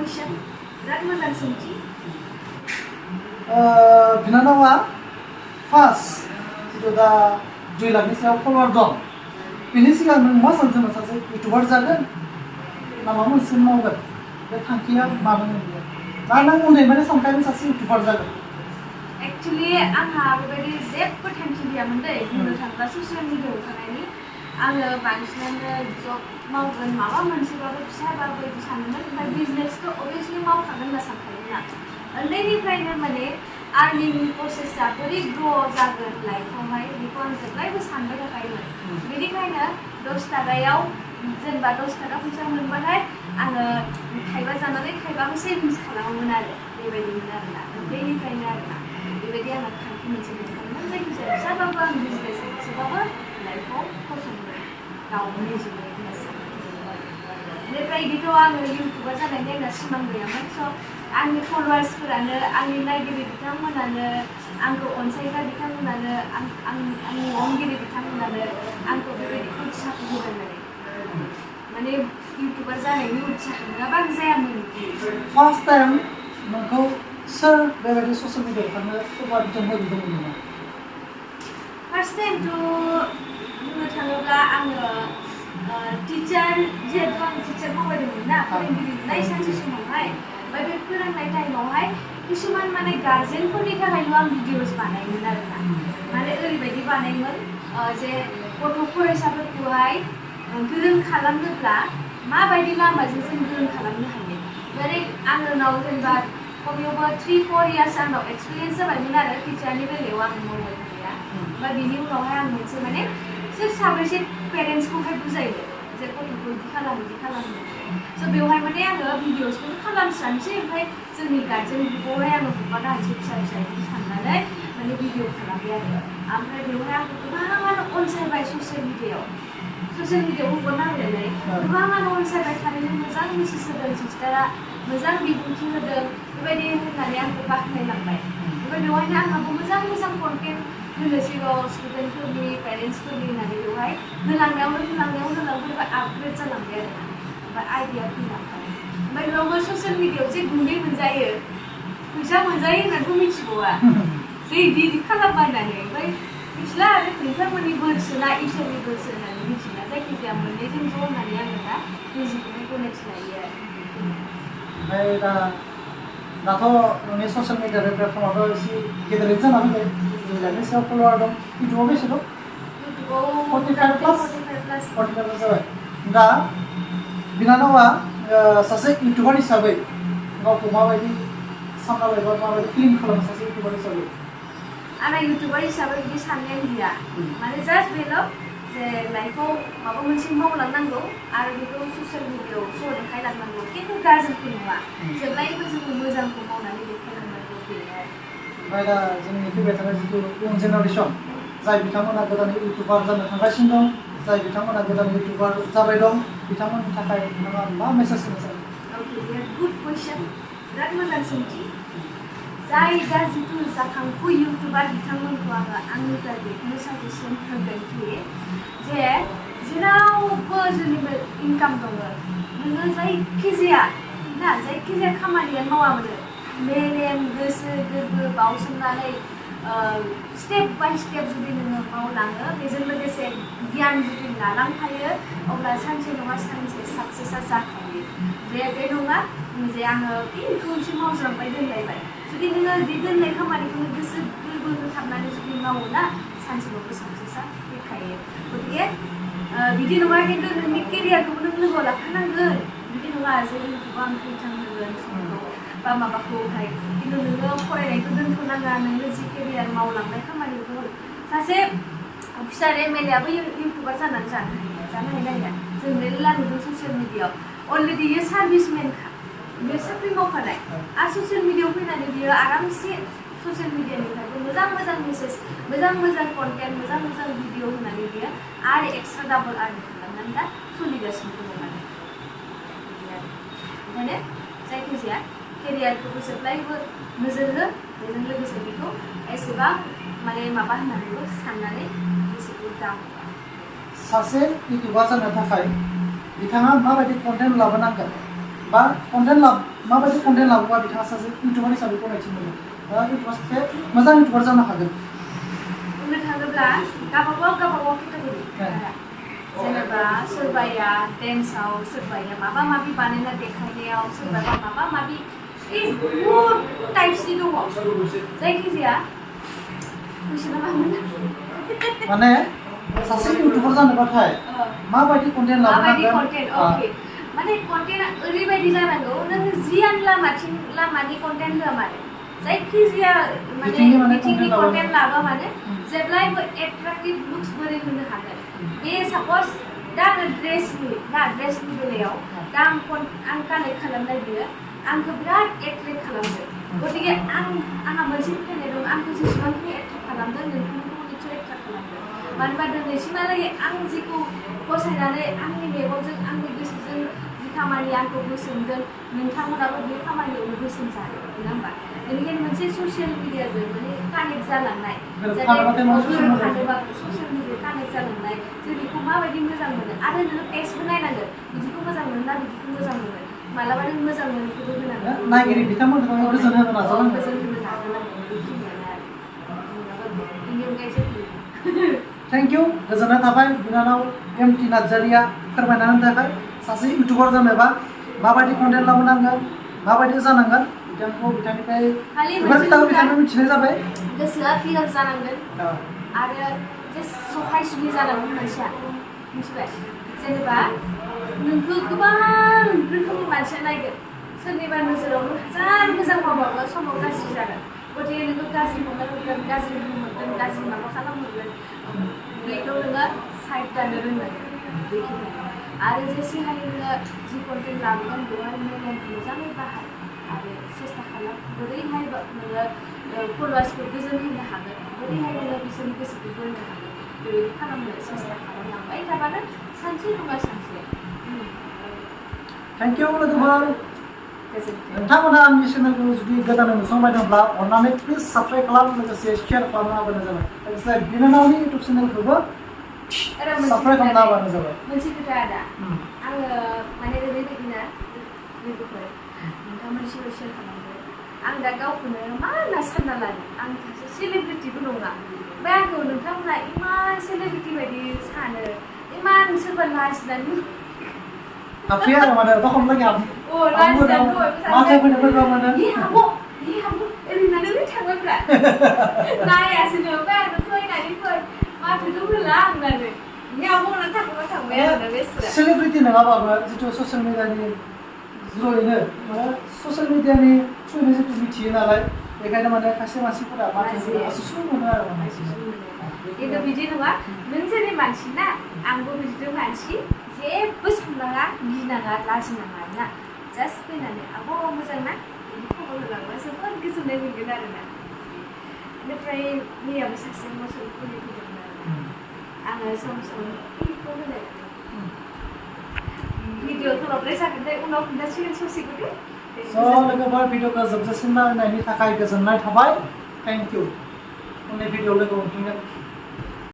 question. बिराद मोजां सोंथि। बिनानावा फार्स्ट जितु दा 2 लाखनि सायाव फलोवार दं बेनि सिगां नों मा सानदोंमोन सासे इउटुबार जागोन ना माबा मोनसे मावगोन बे थांखिया मामोन बियो ना नों उन्दैनिफ्रायनो सानखायोमोन सासे इउटुबार जागोन? एक्चुअली आंहा बेबायदि जेबो थांखि गैयामोन दै बुंनो थाङोब्ला ससियेल मिडियायाव थानायनि आङो बांसिनानो जब मावगोन माबा मोनसेबाबो फिसाबाबो बिदि सानोमोन ओमफ्राय बिजनेसखौ अभियासलि मावखागोन होनना सानखायोमोन आं उन्दैनिफ्रायनो माने आर्निं प्रसेसआ बोरै ग्र' जागोन लाइफआवहाय बेखौ आं जेब्लायबो सानबाय थाखायोमोन बेनिखायनो 10 थाखायाव जेनेबा 10 थाखा फैसा मोनबाथाय आङो थाइबा जानानै थाइबाखौ सेभिंस खालामोमोन आरो बेबायदिमोन आरोना उन्दैनिफ्रायनो आरोना बेबायदि आंहा थांखि मोनसे दंखायोमोन जायखिजाया फिसाबाबो आं बिजनेस मोनसेबाबो लाइफआव फसंगोन गाव निजेनो बेनिफ्राय बिदिथ' आङो इउटुबार जानायनि आंना सिमां गैयामोन स' आंनि फल'वार्सफोरानो आंनि नायगिरि बिथांमोनानो आंखौ अनसायग्रा बिथांमोनानो आंनि अनगिरि बिथांमोनानो आंखौ बेबायदि उत्साह होदों माने इउटुबार जानायनि उत्साह नङाबा आं जायामोन। फार्स्ट टाइम नोंखौ सोर बेबायदि ससियेल मिडियायाव थांनो सोरबा बिथोन होदोंमोन नामा? फार्स्ट टाइमथ' बुंनो थाङोब्ला आङो टिचार जिहेतु आं टिचार मावबायदोंमोन ना फोरोंगिरि मोननाय सानसे समावहाय ओमफ्राय बे फोरोंनाय टाइमावहाय किसुमान माने गार्जेनफोरनि थाखायल' आं भिडिअस बानायोमोन आरोना माने ओरैबायदि बानायोमोन जे गथ' फरायसाफोरखौहाय गोरों खालामनोब्ला माबायदि लामाजों जों गोरों खालामनो हायो माने आंनाव जेनेबा खमैबो 3-4 इयार्स आंनाव एक्सपिरियेन्स जाबायमोन आरो टिचारनि बेलायाव आं मावबाय थानाया ओमफ्राय बिनि उनावहाय आं मोनसे माने सोर साबैसे पेरेन्टसखौहाय बुजायो जे गथ'खौ बिदि खालामो स' बेवहाय माने आङो भिडिअसखौ खालामस्रानोसै ओमफ्राय जोंनि गार्जेन ग्रुपआवहाय आङो हगारनो हानोसै फिसा बिदि साननानै माने भिडिअ खालामबाय आरो ओमफ्राय बेवहाय आंखौ गोबाङानो अनसायबाय ससियेल मिडियायाव हगारनांगौलाय गोबाङानो अनसायबाय थारैनो मोजां मेसेज होदों सिस्टारा मोजां बिबुंथि होदों बेबायदि होननानै आंखौ बाख्नायलांबाय ओमफ्राय बेवहायनो आंहाबो मोजां कन्टेन्ट होनोसैबाव स्टुडेन्टफोरनि पेरेन्टसफोरनि होननानै बेवहाय होलांनायावनो आपग्रेड जालांबाय आरोना ओमफ्राय आइडिया फैलांबाय ओमफ्य बेयावबो ससियेल मिडियायाव जे गुन्दै मोनजायो फैसा मोनजायो होननानैथ' मिथिबावा जे बिदि खालामबा होननानै ओमफ्राय मिथिला आरो नोंथांमोननि बोरसोना इसोरनि बोरसो होननानै मिथिला जायखिजाया मोननैजों ज' होननानै आङो दा निजेखौहाय गनायथि लायो आरो ओमफ्राय दाथ' नोंनि ससियेल मिडिया प्लेटफर्माथ' एसे गेदेर जाना फैबाय 2 लाखनि सायाव फलोवार दं इउटुबाव बेसे दं? इउटुबाव 45+ जाबाय दा बिनानावा सासे इउटुबार हिसाबै गावखौ माबायदि सामना लायोबा माबायदि फिलिं खालामो सासे इउटुबार हिसाबै? आंना इउटुबार हिसाबै बिदि साननायानो गैया माने जास्ट बेल' जे लाइफआव माबा मोनसे मावलांनांगौ आरो बेखौ ससियेल मिडियायाव श' देखायलांनांगौ खिन्थु गाज्रिखौ नङा जेब्लायबो जोङो मोजांखौ मावनानै देखायलांनांगौ बेनो आरो ओमफ्राय दा जोंनि फैबाय थानाय जिथु इयुन जेनेरेसन जाय बिथांमोना गोदानै इउटुबार जानो थांगासिनो दं जाय बिथांमोना गोदान इउटुबार जाबाय दं बिथांमोननि थाखाय नोंथाङा मा मेसेज होनो सानो? अके गुड कुइसन बिराद मोजां सोंथि जाय दा जिथु जाखांफु इउटुबार बिथांमोनखौ आङो आंनिफ्राय बेखौनो साजेसन होगोन कि जे जेरावबो जोंनिबो इनकाम दङ नोङो जायखिजाया खामानियानो मावा मानो मेलेम गोसो गोरबो बावसोमनानै स्टेप बाय स्टेप जुदि नोङो मावलाङो बेजों लोगोसे गियान जुदि लालांफायो अब्ला सानसे नङा सानसे साक्सेसआ जाखायो बे नङा जे आङो बेखौ एसे मावज्रांबाय दोनलायबाय जुदि नोङो बे दोननाय खामानिखौनो गोसो गोरबो होथाबनानै जुदि मावो ना सानसेबाबो साक्सेसआ फैखायो गतिके बिदि नङा खिन्थु नोंनि केरियारखौबो नों लोगोआव लाफानांगोन बिदि नङा जे इउटुबाव आं फैथां होगोन समखौ बा माबाखौहाय खिन्थु नोङो फरायनायखौ दोनथ'नाङा नोङो जि केरियार मावलांनाय खामानिखौ सासे अफिसार एमएलएआबो इउटुबार जानानै जानो हाया जों मेरला नुदों ससियेल मिडियायाव अलरेडि बियो सार्भिसमेनखा बियो साख्रि मावखानाय आरो ससियेल मिडियायाव फैनानै बियो आरामसे ससियेल मिडियानिफ्रायबो मोजां मेसेज मोजां कन्टेन्ट मोजां भिडिअ होनानै बियो आरो एक्सट्रा डाबल आर्निं खालामनानै दा सोलिगासिनो दङ माने ओंखायनो जायखिजाया केरियारखौबो जेब्लायबो नोजोर हो बेजों लोगोसे बेखौ एसेबां माने माबा होननानैबो साननानै गोसोखौ दामुवा सासे इउटुबार जानो थाखाय बिथाङा माबायदि कन्टेन्ट लाबोनांगोन बा कन्टेन्ट माबायदि कन्टेन्ट लाबोबा बिथाङा सासे इउटुबार हिसाबै गनायथि मोनो इउटुबार सासे मोजां इउटुबार जानो हागोन बुंनो थाङोब्ला गावबागाव केटेगरि जेनेबा सोरबाया डेन्सआव सोरबाया माबा माबि बानायना देखायनायाव सोरबाया माबा माबि बहुद टाइप्सनि दङ जायखिजाया कुइसना मामोन माने सासे इउटुबार जानोबाथाय माबायदि कन्टेन्ट लाबोनांगोन माने कन्टेन्टआ ओरैबायदि जानांगौ नों जियानो लामानि कन्टेन्ट होआ मानो जायखिजाया माने बिथिंनि कन्टेन्ट लाबा मानो जेब्लायबो एट्राक्टिभ लुक्स बोरै होनो हागोन बे सापज दा आङो ड्रेसनि बेलायाव दा आं कानेक्ट खालामनाय बियो आंखौ बिराद एट्रेक्ट खालामदों गतिके आंहा मोनसे फोथायनाय दं आंखौ जेसेबांखिनि एट्रेक्ट खालामदों नोंथांमोनखौ निस्सय एट्रेक्ट खालामदों मानो होनबा दिनैसिमहालागै आं जिखौ फसायनानै आंनि मेगनजों आंनि गोसोजों जि खामानि आंखौ बोसोनदों नोंथांमोनाबो बे खामानियावनो बोसोन जादों नङा होमबा बेनिखायनो मोनसे ससियेल मिडियाजों माने कानेक्ट जालांनाय जाहाथे ससियेल मिडिया कानेक्ट जालांनाय जों बेखौ माबायदि मोजां मोनो आरो नोङो टेस्टबो नायनांगोन बिदिखौ मोजां मोनो ना बिदिखौ मोजां मोनो मालाबा नों मोजां मोनोखौबो होनांगोन नायगिरि बिथांमोनखौ गोजोन होनो नाजानांगोन बेनि अनगायै थेंक इउ गोजोननाय थाबाय बिनानाव एमटि नार्जारिया फोरमायना होनो थाखाय सासे इउटुबार जानोबा माबायदि कन्टेन्ट लाबोनांगोन माबायदि जानांगोन बिथांनिफ्राय बेफोर खोथाखौ बिथांनिफ्राय मिथिनाय जाबाय गोसोआ क्लियार जानांगोन आरो जे सहायसुलि जानांगोन मानसिया मिथिबाय जेनेबा नोंखौ गोबां रोखोमनि मानसिया नायगोन सोरनिबा नोजोराव हाजार मोजां मावबाबो समाव गाज्रि जागोन गतिके नोंखौ गाज्रि हगारहरगोन गाज्रि बुंहरगोन गाज्रि माबा खालामहरगोन बेखौ नोङो साइड दानो रोंनांगोन बेखिनियानो आरो जेसे हायो नोङो जि कन्टेन्ट लाबोगोन बेवहाय मेलेमखौ मोजाङै बाहाय आरो सेस्था खालाम बोरैहाय नोङो फल'वार्सखौ गोजोन होनो हागोन बोरैहाय नोङो बिसोरनि गोसोखौ बोनो हागोन बेबायदि खालामनो सेस्था खालामलांबाय थाबानो सानसे नङा सानसे थेंक इउ लोगोफोर नोंथांमोना आंनि चेनेलखौ जुदि गोदानै नुसंबाय दंब्ला अननानै प्लिज साबस्क्राइब खालाम लोगोसे शेयार खालामना होबानो जाबाय लोगोसे बिनानावनि इउटुब चेनेलखौबो साबस्क्राइब खालामना होबानो जाबाय मोनसे खोथा आदा आङो माने ओरैबायदिना लोगोफोर नोंथांमोन शेयार खालामदो आं दा गावखौनो मा होनना सानना लादों आं सासे सेलिब्रिटिबो नङा ओमफ्राय आंखौ नोंथांमोना इमान सेलिब्रिटि बायदि सानो इमान सोरबा लाजिनानै हाबफैया आरो माने दखम लगे हाब माथो फैनो लोगो मोनो ओरैनानै थांबायब्रा नायासै नो ओमफ्राय आंनो फैनानै माथोथ' होला आंनानो आब'नानै थांबाय आरो बेसरा सेलिब्रिटि नङाबाबो जिथु ससियेल मिडियानि जयैनो माने ससियेल मिडियानि थ्रुयैनो जिथु मिथियो नालाय बेखायनो माने खायसे मानसिफोरा माथो मोनो आरो खिन्थु बिदि नङा नों जेरै मानसि ना आंबो बिदिनो मानसि जेबो साननाङा गिनाङा लाजिनाङा ना जास्ट फैनानै आब' मोजां ना बिदि खबर होलांबा जोबोद गोजोननाय मोनगोन आरोना बेनिफ्राय मैयाबो सासे मोसौ फुलि फैदोंमोन आरो आङो सम बेखौ होनाय भिडिअ खालामनाय जागोन दे उनाव खोन्थासिगोन ससेखौ दे लोगोफोर भिडिअखौ जोबजासिम नायनायनि थाखाय गोजोननाय थाबाय थेंक इउ उननि भिडिअ लोगो मोनफिनगोन